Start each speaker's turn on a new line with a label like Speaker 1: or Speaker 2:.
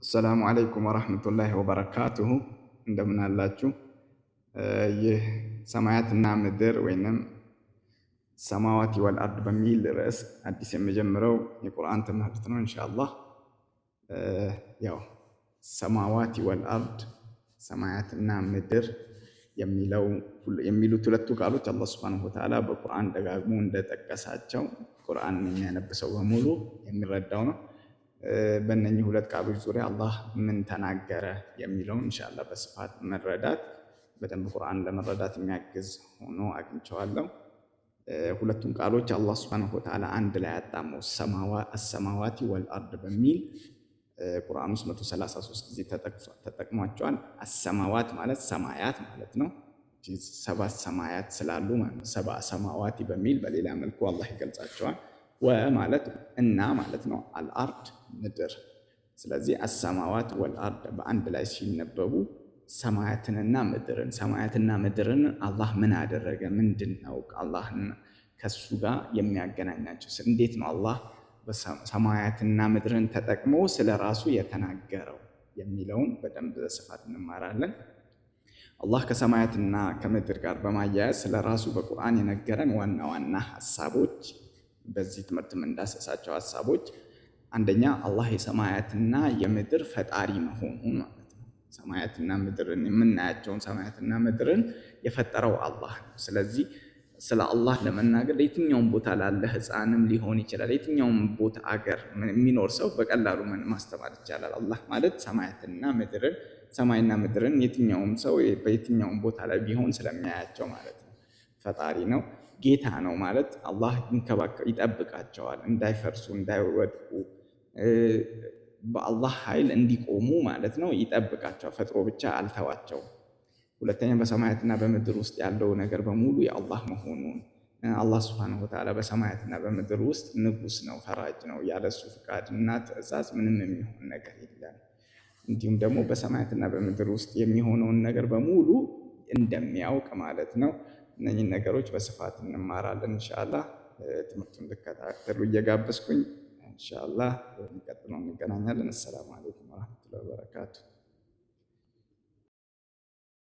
Speaker 1: አሰላሙ አለይኩም ወራህመቱላሂ ወበረካቱሁ። እንደምን አላችሁ? ይህ ሰማያትና ምድር ወይንም ሰማዋት ወልአርድ በሚል ርዕስ አዲስ የምጀምረው የቁርአን ትምህርት ነው ኢንሻአላህ። ያው ሰማዋት ወልአርድ ሰማያትና ምድር የሚሉት ሁለቱ ቃሎች አላህ ሱብሓነሁ ወተዓላ በቁርአን ደጋግሞ እንደጠቀሳቸው ቁርአንን የሚያነብ ሰው በሙሉ የሚረዳው ነው። በእነኚህ ሁለት ቃሎች ዙሪያ አላህ ምን ተናገረ የሚለውን ኢንሻአላህ በስፋት መረዳት በደንብ ቁርአን ለመረዳት የሚያግዝ ሆኖ አግኝቼዋለሁ። ሁለቱም ቃሎች አላህ ሱብሓነሁ ወተዓላ አንድ ላይ አጣመው አሰማዋቲ ወልአርድ በሚል ቁርአን ውስጥ 133 ጊዜ ተጠቅሟቸዋል። አሰማዋት ማለት ሰማያት ማለት ነው። ሰባት ሰማያት ስላሉ ማለት ነው። ሰባ ሰማዋቲ በሚል በሌላ መልኩ አላህ ይገልጻቸዋል። ወ ማለት እና ማለት ነው። አልአርድ ምድር። ስለዚህ አሰማዋት ወልአርድ በአንድ ላይ ሲነበቡ ሰማያትንና ምድርን፣ ሰማያትና ምድርን አላህ ምን አደረገ? ምንድን ነው አላህ ከሱ ጋር የሚያገናኛቸው? እንዴት ነው አላህ ሰማያትና ምድርን ተጠቅሞ ስለ ራሱ የተናገረው የሚለውን በደንብ በስፋት እንማራለን። አላህ ከሰማያትና ከምድር ጋር በማያያዝ ስለ ራሱ በቁርአን የነገረን ዋና ዋና ሀሳቦች፣ በዚህ ትምህርት የምንዳሰሳቸው ሀሳቦች፣ አንደኛ አላህ የሰማያትና የምድር ፈጣሪ መሆኑን ማለት ነው። ሰማያትና ምድርን፣ የምናያቸውን ሰማያትና ምድርን የፈጠረው አላህ ነው። ስለዚህ ስለ አላህ ለመናገር የትኛውም ቦታ ላለ ሕፃንም ሊሆን ይችላል፣ የትኛውም ቦታ አገር የሚኖር ሰው በቀላሉ ማስተማር ይቻላል። አላህ ማለት ሰማያትና ምድርን፣ ሰማይና ምድርን የትኛውም ሰው በየትኛውም ቦታ ላይ ቢሆን ስለሚያያቸው ማለት ነው። ፈጣሪ ነው፣ ጌታ ነው ማለት አላህ ይንከባከብ፣ ይጠብቃቸዋል፣ እንዳይፈርሱ፣ እንዳይወድቁ፣ በአላህ ኃይል እንዲቆሙ ማለት ነው። ይጠብቃቸዋል፣ ፈጥሮ ብቻ አልተዋቸውም። ሁለተኛ በሰማያትና በምድር ውስጥ ያለው ነገር በሙሉ የአላህ መሆኑን፣ አላህ ሱብሓነሁ ወተዓላ በሰማያትና በምድር ውስጥ ንጉስ ነው፣ ፈራጅ ነው። ያለሱ ፍቃድ እና ትዕዛዝ ምንም የሚሆን ነገር የለም። እንዲሁም ደግሞ በሰማያትና በምድር ውስጥ የሚሆነውን ነገር በሙሉ እንደሚያውቅ ማለት ነው። እነኝህን ነገሮች በስፋት እንማራለን ኢንሻአላህ። ትምህርቱን እንድትከታተሉ እየጋበዝኩኝ ኢንሻአላህ በሚቀጥለው እንገናኛለን። አሰላሙ አለይኩም ወራህመቱላሂ ወበረካቱ።